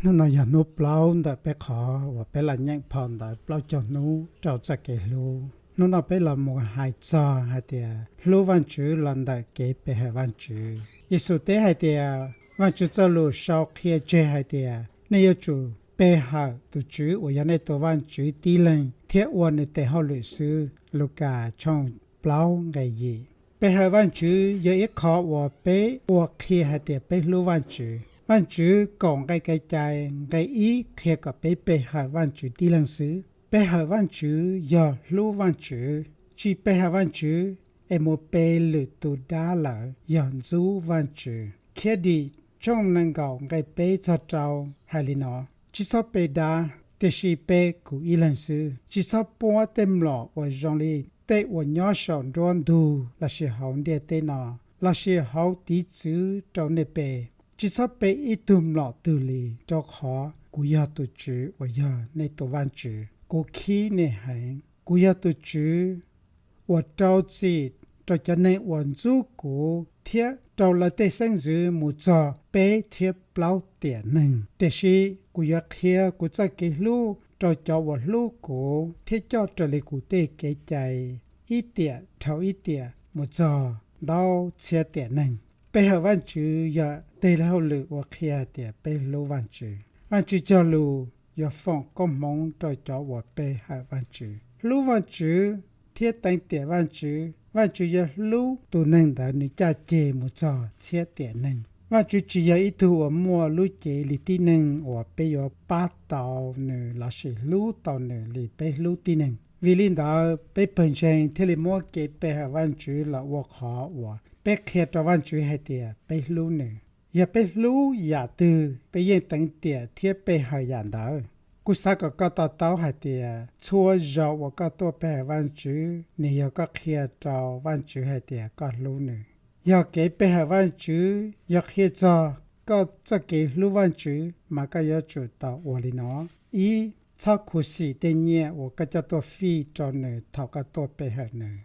Hnub no yog hnub plaub ntawm peb qhov uas peb los nyeem phau ntawv plaub caug hnub rau txoj kev hlub. Hnub no peb los mus hais txog hais tias hlub Vajtswv los ntawm kev pe hawm Vajtswv. Yexus teb hais tias, Vajtswv txoj lus sau qhia tseg hais tias, nej yuav tsum pe hawm tus Tswv uas yog nej tus Vajtswv tib leeg thiab ua nws tes hauj lwm xwb. Lukas tshooj plaub nqe yim. Pe hawm Vajtswv yog ib qho uas peb ua qhia hais tias peb hlub Vajtswv. Vajtswv kaum nqe kev cai nqe ib qhia kom peb pe hawm Vajtswv tib leeg xwb. Pe hawm Vajtswv yog hlub Vajtswv. Tsis pe hawm Vajtswv es mus pe lwm tus dab lawm yog ntxub Vajtswv. Khiavdim tshooj nees nkaum nqe peb txog rau hais li no: Tsis txhob pe dab, tiam sis pe kuv ib leeg xwb. Tsis txhob puab tej mlom uas zoo li tej uas nyob saum nruab ntug lossis hauv ntiaj teb no lossis hauv tiv txwv rau nej pe. Tsis txhob pe ib tug mlom twg li, rau qhov kuv yog tus Tswv uas yog nej tus Vajtswv, kuv khib nej heev. Kuv yog tus Tswv uas rau txim rau cov neeg uas ntxub kuv thiab rau lawv tej xeeb ntxwv mus txog peb thiab plaub tiam neeg. Tiam sis kuv yuav qhia kuv txoj kev hlub rau cov uas hlub kuv thiab coj raws li kuv tej kev cai ib tiam dhau ib tiam mus txog ntau txhiab tiam neeg. Pe hawm Vajtswv yog tes hauj lwm uas qhia hais tias peb hlub Vajtswv. Vajtswv cog lus yuav foom koob hmoov rau cov uas pe hawm Vajtswv. Hlub Vajtswv thiab teev tiam Vajtswv. Vajtswv yuav hlub tus neeg ntawd nws caj ceg mus txog txhiab tiam neeg. Vajtswv tsis yog ib tug uas muaj lub cev li tib neeg uas peb yuav pab tau nws lossis hlub tau nws li peb hlub tib neeg. Vim li ntawd, peb pawg ntseeg thiaj li muab kev pe hawm Vajtswv los ua qhov uas peb qhia rau Vajtswv hais tias peb hlub nws. Yog peb hlub yam twg, peb yeej teev tiam thiab pe hawm yam ntawd. Kuv xav kom koj to taub hais tias txhua zaus uas koj tuaj pe hawm Vajtswv, nws yog koj qhia rau Vajtswv hais tias koj hlub nws. Yog kev pe hawm Vajtswv yog qhia txog koj txoj kev hlub Vajtswv, mas koj yuav tsum tau ua li no: Ib, txhob khuv xim tej nyiaj uas koj coj tuaj fij rau nws thaum koj tuaj pe hawm nws.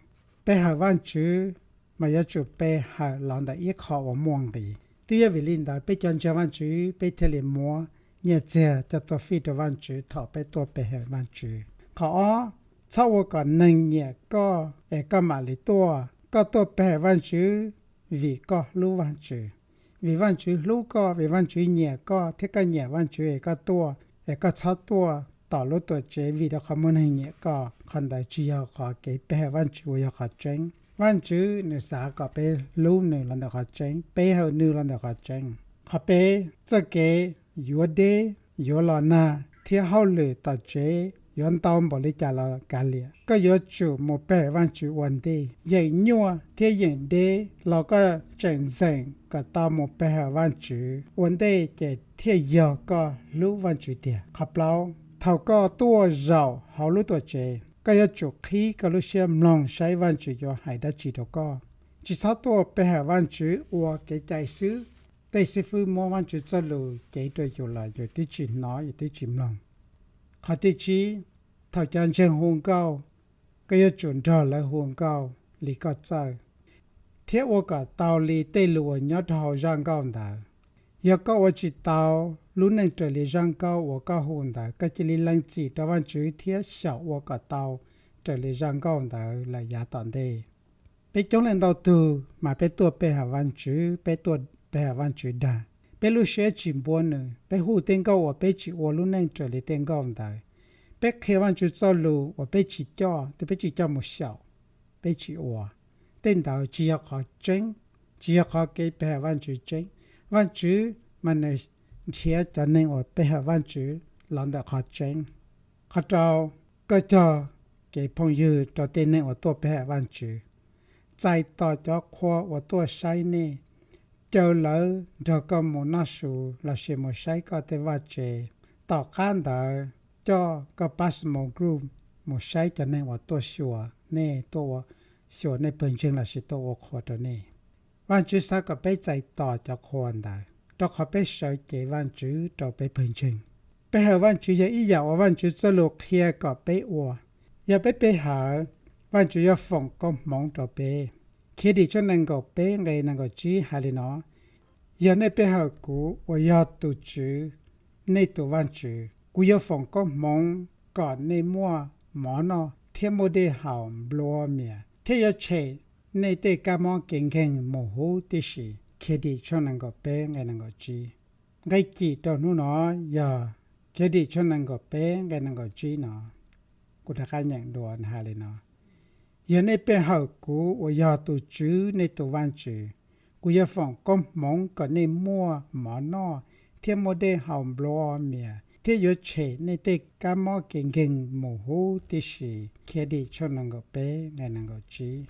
Pe hawm Vajtswv mas yuav tsum pe hawm los ntawm ib qho uas muaj nqis. Twb yog vim li ntawd, peb cov ntseeg Vajtswv peb thiaj li muab nyiaj txiag coj tuaj fij rau Vajtswv thaum peb tuaj pe hawm Vajtswv. Qhov ob, txhob ua kom neeg nyiam koj es koj mam li tuaj. Koj tuaj pe hawm Vajtswv vim koj hlub Vajtswv. Vim Vajtswv hlub koj, vim Vajtswv nyiam koj thiab koj nyiam Vajtswv es koj tuaj. Es koj txhob tuaj tom lub tuam tsev vim rau qhov muaj neeg nyiam koj. Qhov ntawd tsis yog qhov kev pe hawm Vajtswv uas yog qhov tseeb. Vajtswv nws xav kom peb hlub nws los ntawm qhov tseeb, pe hawm nws los ntawm qhov tseeb. Qhov peb, txoj kev yuav deb, yuav los nag thiab hauj lwm tom tsev yuav ntau npaum li cas los kav liam, koj yuav tsum mus pe hawm Vajtswv ua ntej. Yeem nyuaj thiab yeem deb los koj tseem ntxeem kom tau mus pe hawm Vajtswv ua ntej ces thiaj yog koj hlub Vajtswv tiag. Qhov plaub, thaum koj tuaj zaum hauv lub tuam tsev, koj yuav tsum qhib koj lub siab mloog saib Vajtswv yuav hais dab tsi rau koj. Tsis txhob tuaj pe hawm Vajtswv ua kev cai xwb. Tej xib fwb muab Vajtswv txoj lus cev rau yus los yus twb tsis hnov, yus twb tsis mloog. Qhov thib tsib, thaum cov ntseeg hu nkauj, koj yuav tsum nrog lawv hu nkauj li koj txawj thiab ua kom tau li tej lus uas nyob rau hauv zaj nkauj ntawd. Yog koj ua tsis tau lub neej raws li zaj nkauj uas koj hu ntawd, koj cia li lees txim rau Vajtswv thiab xyaum ua kom tau raws li zaj nkauj ntawd lawm yav tom ntej. Peb coob leej ntau tug mas peb tuaj pe hawm Vajtswv, peb tuaj pe hawm Vajtswv dag. Peb lub siab tsis npuab nws, peb hu tej nkauj uas peb tsis ua lub neej raws li tej nkauj ntawd. Peb qhia Vajtswv txoj lus uas peb tsis coj, peb tsis coj mus xyaum, peb tsis ua. Tej ntawd tsis yog qhov tseeb, tsis yog qhov kev pe hawm Vajtswv tseeb. Vajtswv mas nws nrhiav cov neeg uas pe hawm Vajtswv los ntawm qhov tseeb. Qhov rau, koj cog kev phooj ywg rau tej neeg uas tuaj pe hawm Vajtswv. Txais tos cov qhua uas tuaj saib nej, caw lawv nrog koj mus noj su lossis mus saib koj tej vaj tsev. Tom qab ntawd, coj koj personal group mus saib cov neeg uas tuaj xyuas nej, tuaj ua, xyuas nej pawg ntseeg lossis tuaj ua qhua rau nej. Vajtswv xav kom peb txais tos cov qhua ntawd, rau qhov peb sawv cev Vajtswv rau peb pawg ntseeg. Pe hawm Vajtswv yog ib yam uas Vajtswv txoj lus qhia kom peb ua. Yog peb pe hawm, Vajtswv yuav foom koob hmoov rau peb. Khiavdim tshooj nees nkaum peb nqe nees nkaum tsib hais li no: Yog nej pe hawm kuv uas yog tus Tswv, nej tus Vajtswv. Kuv yuav foom koob hmoov kom nej muaj mov noj thiab muaj dej haus nplua mias, thiab yuav tshem nej tej kab mob kev nkeeg mus huv tib si. Khiavdim tshooj nees nkaum peb nqe nees nkaum tsib. Nqe cim rau hnub no yog Khiavdim tshooj nees nkaum peb nqe nees nkaum tsib no. Kuv rov qab nyeem dua, nws hais li no: Yog nej pe hawm kuv uas yog tus Tswv nej tus Vajtswv, kuv yuav foom koob hmoov kom nej muaj mov noj thiab muaj dej haus nplua mias, thiab yuav tshem nej tej kab mob kev nkeeg mus huv tib si. Khiavdim tshooj nees nkaum peb nqe nees nkaum tsib.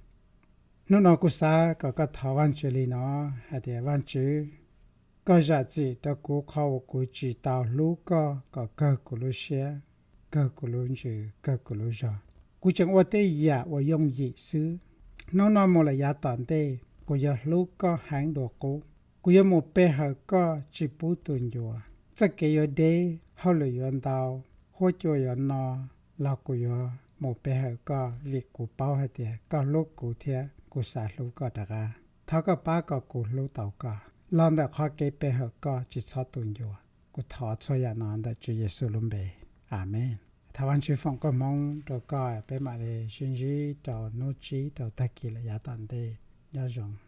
Hnub no kuv xav kom koj thov Vajtswv li no hais tias: Vajtswv, koj zam txim rau kuv qhov uas kuv tsis tau hlub koj kom kawg kuv lub siab, kawg kuv lub ntsws, kawg kuv lub zog. Kuv tseem ua tej yam uas yooj yim xwb. Hnub no mus lawm yav tom ntej, kuv yuav hlub koj heev dua qub. Kuv yuav mus pe hawm koj tsis pub tu ncua. Txoj kev yuav deb, hauj lwm yuav ntau, huab cua yuav no, los kuv yuav mus pe hawm koj vim kuv paub hais tias koj hlub kuv thiab kuv xav hlub koj rov qab. Thov koj pab kom kuv hlub tau koj los ntawm qhov kev pe hawm koj tsis txhob tu ncua. Kuv thov txhua yam no ntawm Tswv Yexus lub npe, Amees. Thov Vajtswv foom koob hmoov rau koj, peb mam li sib ntsib rau hnub tsib rau tag kis lawm yav tom ntej. Nyob zoo.